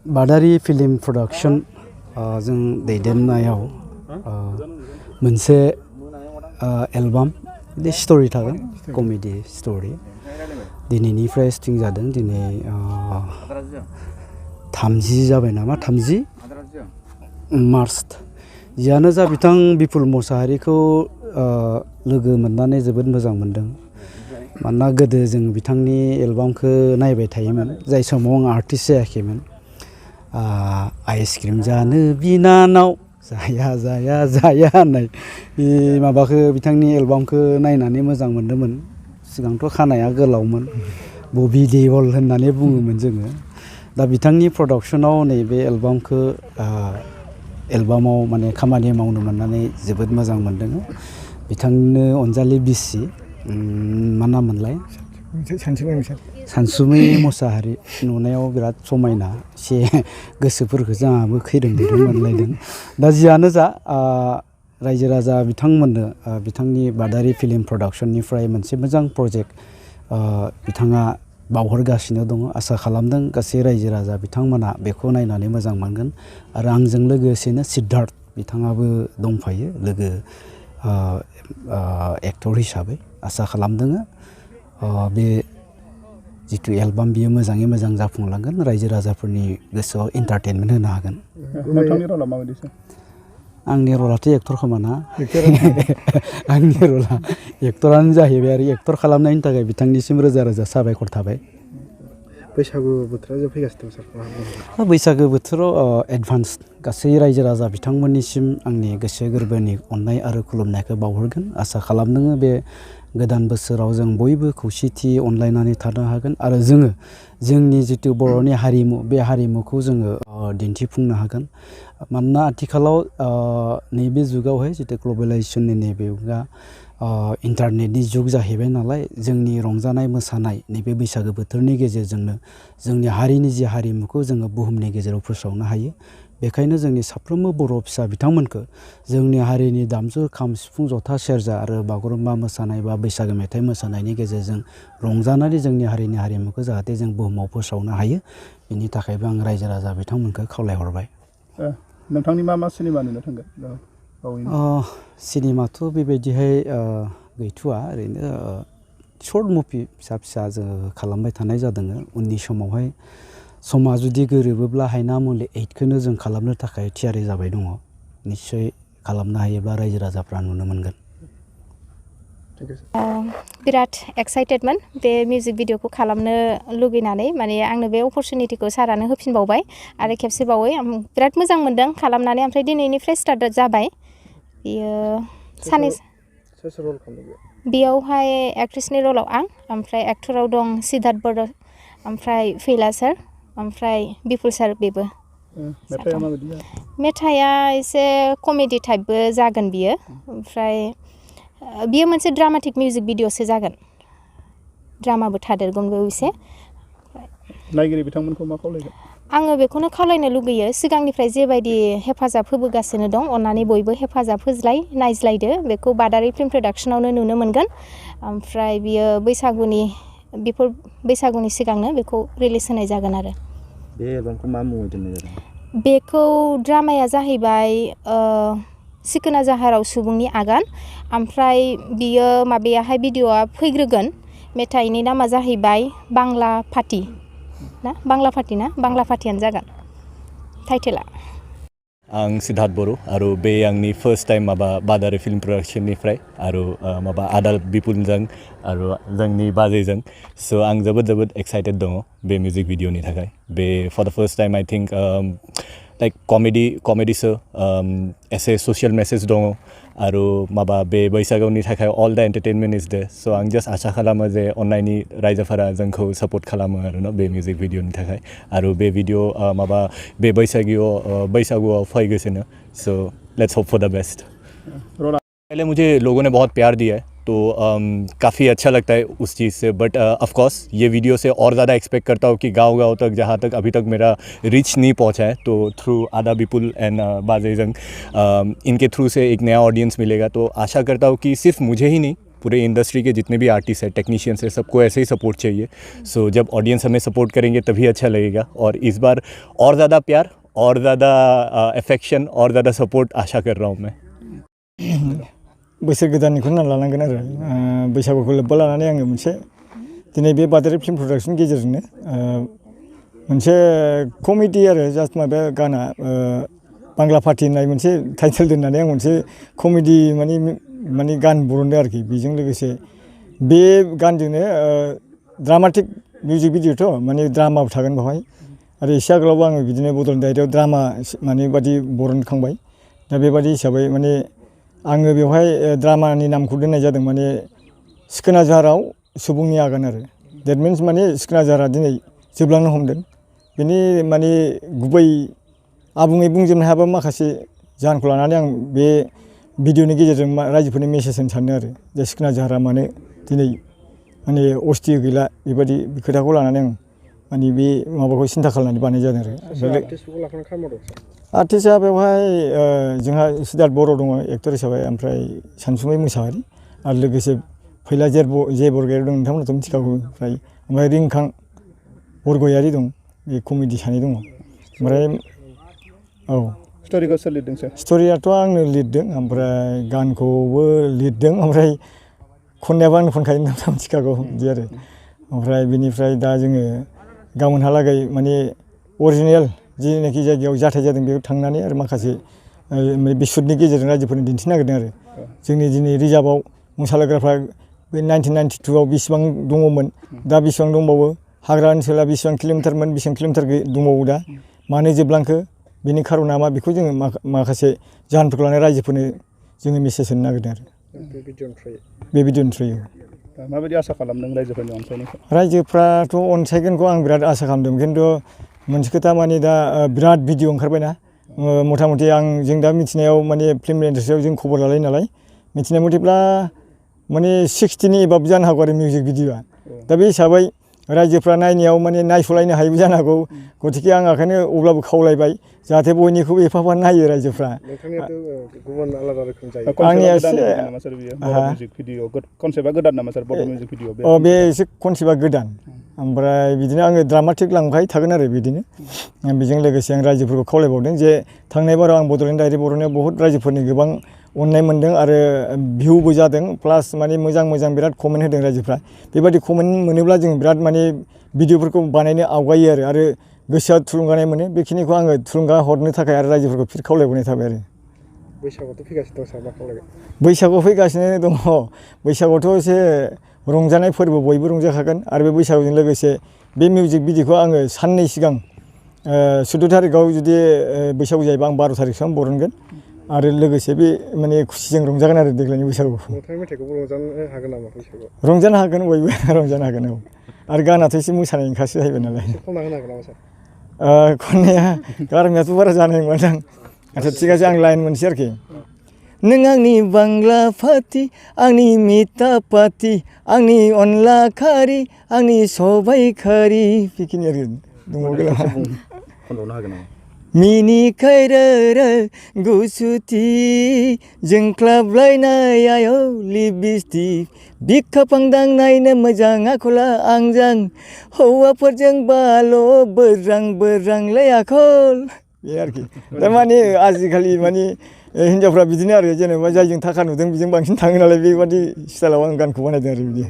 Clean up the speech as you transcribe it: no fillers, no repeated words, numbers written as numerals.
बादारि film production जों दैदेननायाव मोनसे एलबाम बे स्टोरी थागोन कमेडि स्टोरी दिनैनिफ्राय स्टार्टिं जादों दिनै 30 जाबाय नामा 30 मार्च जियानो जा बिथां बिपुल मोसाहारिखौ लोगो मोननानै जोबोद मोजां मोनदों मानोना गोदो जों बिथांनि एलबामखौ नायबाय थायोमोन जाय समाव आं आर्टिस्ट जायाखैमोन आइसक्रिम जानो बिनानाव जाया जाया जाया होननाय बे माबाखौ बिथांनि एलबामखौ नायनानै मोजां मोनदोंमोन सिगांथ' खानाया गोलावमोन बबि देवल होननानै बुङोमोन जोङो दा बिथांनि प्रडाक्शनाव नैबे एलबामखौ एलबामाव माने खामानि मावनो मोननानै जोबोद मोजां मोनदों बिथांनो अनजालि बिसि मा नाम मोनलाय सानसुमै मोसाहारि नुनायाव बिराद समायना एसे गोसोफोरखौ जोंहाबो खैरोम दैरोम मोनलायदों दा जियानो जा रायजो राजा बिथांमोननो बिथांनि बादारि फिल्म प्रडाक्शननिफ्राय मोनसे मोजां प्रजेक्ट बिथाङा बावहरगासिनो दङ आसा खालामदों गासै रायजो राजा बिथांमोना बेखौ नायनानै मोजां मोनगोन आरो आंजों लोगोसेनो सिद्धार्थ बिथाङाबो दंफायो लोगो एक्टर हिसाबै आसा खालामदों बे जितु एलबाम बियो मोजाङै मोजां जाफुंलांगोन रायजो राजाफोरनि गोसोआव एन्टारटेनमेन्ट होनो हागोन नोंथांनि रला माबायदि आंनि रलाथ' एक्टर खोमाना आंनि रला एक्टरानो जाहैबाय आरो एक्टर खालामनायनि थाखाय बिथांनिसिम रोजा रोजा साबायखर थाबाय बैसागु बोथोरा जे फैगासिनो सार बैसागो बोथोराव एडभान्स गासै रायजो राजा बिथांमोननिसिम आंनि गोसो गोरबोनि अननाय आरो खुलुमनायखौ बावहरगोन आसा खालामदों बे गोदान बोसोराव जों बयबो खौसेथि अनलायनानै थानो हागोन आरो जोङो जोंनि जितु बर'नि हारिमु बे हारिमुखौ जोङो दिन्थिफुंनो हागोन मानोना आथिखालाव नैबे जुगावहाय जितु ग्लबेलाइजेसननि नैबे जुगा इन्टारनेटनि जुग जाहैबाय नालाय जोंनि रंजानाय मोसानाय नैबे बैसागो बोथोरनि गेजेरजोंनो जोंनि हारिनि जि हारिमुखौ जोङो बुहुमनि गेजेराव फोसावनो हायो बेखायनो जोंनि साफ्रोमबो बर' फिसा बिथांमोनखौ जोंनि हारिनि दामजु खाम सिफुं जथा सेरजा आरो बागुरुम्बा मोसानाय बा बैसागो मेथाइ मोसानायनि गेजेरजों रंजानानै जोंनि हारिनि हारिमुखौ जाहाथे जों बुहुमाव फोसावनो हायो बेनि थाखायबो आं रायजो राजा बिथांमोनखौ खावलायहरबाय नोंथांनि मा सिनेमा नुनो थांगोन सिनेमाथ' बेबायदिहाय गैथ'वा ओरैनो शर्ट मुभि फिसा फिसा जोङो खालामबाय थानाय जादों उननि समावहाय समा जुदि गोरोबोब्ला हायना मुलि 8खौनो जों खालामनो थाखाय थियारि जाबाय दङ निश्चय खालामनो हायोब्ला रायजो राजाफ्रा नुनो मोनगोन बिराद एक्साइटेडमोन बे मिउजिक भिडिअखौ खालामनो लुगैनानै माने आंनो बे अपरचुनिटिखौ सारानो होफिनबावबाय आरो खेबसेबावै आं बिराद मोजां मोनदों खालामनानै ओमफ्राय दिनैनिफ्राय स्टार्ट जाबाय बियो बेयावहाय एक्ट्रेसनि रलाव आं ओमफ्राय एक्टराव दं सिद्धार्थ बर' ओमफ्राय फैला सार ओमफ्राय बिपुल सार बेबो मेथाइआ एसे कमेडि टाइपबो जागोन बियो ओमफ्राय बियो मोनसे ड्रामाटिक मिउजिक भिडिअसो जागोन ड्रामाबो थादेरगोन बेयाव एसे नायगिरि बिथांमोनखौ मा खावलायगोन आङो बेखौनो खावलायनो लुगैयो सिगांनिफ्राय जेबायदि हेफाजाब होबोगासिनो दं अन्नानै बयबो हेफाजाब होज्लाय नायज्लायदो बेखौ बादारि फिल्म प्रडाक्शनावनो नुनो मोनगोन ओमफ्राय बियो बैसागुनि सिगांनो बेखौ रिलिज होनाय जागोन आरो बे एलबामखौ मा मुङै दोननाय जादों बेखौ ड्रामाया जाहैबाय सिखोना जाहाराव सुबुंनि आगान ओमफ्राय बियो माबायाहाय भिडिअआ फैग्रोगोन मेथाइनि नामा जाहैबाय बांला फाथि ना बांला फाथियानो जागोन टाइटेला आं सिद्धार्थ बर' आरो बे आंनि फर्स्ट टाइम माबा बादारि फिल्म प्रडाक्शननिफ्राय आरो माबा आदा बिपुलजों आरो जोंनि बाजैजों स' आं जोबोद एक्साइटेड दङ बे मिउजिक भिडिअनि थाखाय बे for the first time I think like कमेडीसो एसे ससियेल मेसेज दङ आरो माबा बे बैसागुनि थाखाय all the entertainment is there स' आं जास्ट आसा खालामो जे अन्नायनि रायजोफोरा जोंखौ सापर्ट खालामो आरो बे मिउजिक भिडिअनि थाखाय आरो बे भिडिअ माबा बे बैसागुआव फैगासिनो स' लेट्स होप फॉर द बेस्ट पहले मुझे लोगों ने बहुत प्यार दिया है तो काफ़ी अच्छा लगता है उस चीज़ से बट ऑफ कोर्स ये वीडियो से और ज़्यादा एक्सपेक्ट करता हूँ कि गांव तक जहाँ तक अभी तक मेरा रीच नहीं पहुँचा है तो थ्रू आदा बिपुल एंड बाजेजंग इनके थ्रू से एक नया ऑडियंस मिलेगा तो आशा करता हूँ कि सिर्फ मुझे ही नहीं पूरे इंडस्ट्री के जितने भी आर्टिस्ट हैं, टेक्नीशियंस हैं, सबको ऐसे ही सपोर्ट चाहिए। सो जब ऑडियंस हमें सपोर्ट करेंगे तभी अच्छा लगेगा। और इस बार और ज़्यादा प्यार, और ज़्यादा एफेक्शन, और ज़्यादा सपोर्ट आशा कर रहा हूँ मैं। बोसोर गोदाननिखौनो लानांगोन आरो बैसागुखौ लोब्बा लानानै आङो मोनसे दिनै बे बादारि फिल्म प्रडाक्सन गेजेरजोंनो मोनसे कमेडि आरो जास्ट माबा गाना बांला पार्टी होननाय मोनसे टाइटेल दोननानै आं मोनसे कमेडि माने गान बरनदों आरोखि। बेजों लोगोसे बे गानजोंनो ड्रामाटिक मिउजिक भिडिअ'थ' माने ड्रामाबो थागोन बेवहाय। आरो एसे आगोलावबो आङो बिदिनो बड'लेण्ड डायरियाव ड्रामा माने बादि बरनखांबाय। दा बेबादि हिसाबै माने आङो बेवहाय ड्रामानि नामखौ दोननाय जादों माने सिखोना जाहाराव सुबुंनि आगान आरो। देट मिन्स माने सिखोना जाहारा दिनै जोबलांनो हमदों। बेनि माने गुबै आबुङै बुंजोबनो हायाबा माखासे जाहोनखौ लानानै आं बे भिडिअ'नि गेजेरजों रायजोफोरनि मेसेज होनो सानो आरो जे सिखोना जाहारा मानो दिनै माने अस्टि गैला बेबायदि खोथाखौ लानानै आं माने बे माबाखौ सिन्था खालामनानै बानाय जादों आरो। आर्टिस्टआ बेवहाय जोंहा सिद्धार्थ बर' दङ एक्टर हिसाबै, ओमफ्राय सानसुमै मोसाहारि आरो लोगोसे फैला जे बरगयारि दं, नोंथांमोनाथ' मिथिखागौ। ओमफ्राय रिंखां बरगयारि दं, बे कमेडि सानै दङ। ओमफ्राय औ स्ट'रिखौ सोर लिरदों सार? स्ट'रियाथ' आंनो लिरदों, ओमफ्राय गानखौबो लिरदों, ओमफ्राय खननायाबो आंनो खनखायो, नोंथाङा मिथिखागौ बिदि आरो। ओमफ्राय बिनिफ्राय दा जोङो गाबोनहालागै माने अरिजिनेल जिनाखि जायगायाव जाथाय जादों बेयाव थांनानै आरो माखासे बे शुटनि गेजेरजों रायजोफोरनो दिन्थिनो नागिरदों आरो। जोंनि दिनै रिजार्भआव मोसालोग्राफ्रा बे 1992आव बेसेबां दङमोन, दा बेसेबां दंबावो, हाग्रा ओनसोला बेसेबां किल'मिटारमोन, बेसेबां किल'मिटार दंबावो दा, मानो जोबलांखो, बेनि खार'ना मा, बेखौ जोङो माखासे जाहोनफोरखौ लानानै रायजोफोरनो जोङो मेसेज होनो नागिरदों आरो बे भिडिअ'नि थ्रुयै। माबायदि आसा खालामदों रायजोफोरनि अनसायनायखौ? रायजोफ्राथ' अनसायगोनखौ आं बिराद आसा खालामदों, खिन्थु मोनसे खोथा माने दा बिराद भिडिअ ओंखारबायना, मथा मथि जों दा मिथिनायाव माने फिल्म इन्डास्ट्रियाव जों खबर लालायो नालाय, मिथिनाय मथेब्ला माने 60नि एबाब जानो हागौ आरो मिउजिक भिडिअ'आ। दा बे हिसाबै रायजोफ्रा नायनायाव माने नायस'लायनो हायैबो जानो हागौ। गथिखे आं ओंखायनो अब्लाबो खावलायबाय जाहाथे बयनिखौबो एफा एफा नायो रायजोफ्रा। आंनिया एसे कनसेप्टआ गोदान नामा सार? बड' मिउजिक भिडिअ बे एसे कनसेप्टआ गोदान। ओमफ्राय बिदिनो आङो ड्रामाटिक लांफाय थागोन आरो बिदिनो। बेजों लोगोसे आं रायजोफोरखौ खावलायबावदों जे थांनाय बाराव आं बड'लेण्ड डायरि बर'नायाव बहुद रायजोफोरनि गोबां अननाय मोन्दों आरो भिउबो जादों, प्लास माने मोजां मोजां बिराद कमेन्ट होदों रायजोफ्रा। बेबायदि कमेन्ट मोनोब्ला जों बिराद माने भिडिअफोरखौ बानायनो आवगायो आरो गोसोआ थुलुंगानाय मोनो। बेखिनिखौ आङो थुलुंगा हरनो थाखाय आरो रायजोफोरखौ फिन खावलायहरनाय थाबाय आरो। बैसागुआथ' फैगासिनो दं सार, मा खावलायगोन? बैसागुआव फैगासिनो दङ। बैसागुआवथ' एसे रंजानाय फोरबो, बयबो रंजाखागोन। आरो बे बैसागुजों लोगोसे बे मिउजिक भिडिअखौ आङो साननै सिगां 14 थारिखआव जुदि बैसागु जायोबा आं 12 थारिखसोआव बरनगोन। आरो लोगोसे बे माने खुसिजों रंजागोन आरो देग्लायनि बैसागुखौ। नोंथांनि मेथाइखौबो रंजानो हागोन नामा बैसागुआव? रंजानो हागोन, बयबो रंजानो हागोन। औ, आरो गानाथ' एसे मोसानाय ओंखारसो जाहैबाय नालाय। खनना होनो हागोन नामा सार? खननाया गारमायाथ' बारा जानाय नङा दां। आच्चा थिग আছে, आं लाइन मोनसै आरोखि। नों आंनि बांला फाथि, आंनि मिथा पाथि, आंनि अनला खारि, आंनि सबाइ खारि, बेखिनि आरो दंबावो। खनबावनो हागोन नामा? मिनि खैरो गुसुथि जोंख्लाबलायनाय आयौ लिपस्टिक, बिखा फांदां नायनो मोजां आखला आंजों, हौवाफोरजों बाल' बोरांलै आखल। बे आरोखि थारमाने आजिखालि माने हिनजावफ्रा बिदिनो आरो, जेनेबा जायजों थाखा नुदों बेजों बांसिन थाङो नालाय, बेबादि स्टाइलाव आं गानखौ बानायदों आरो बिदि।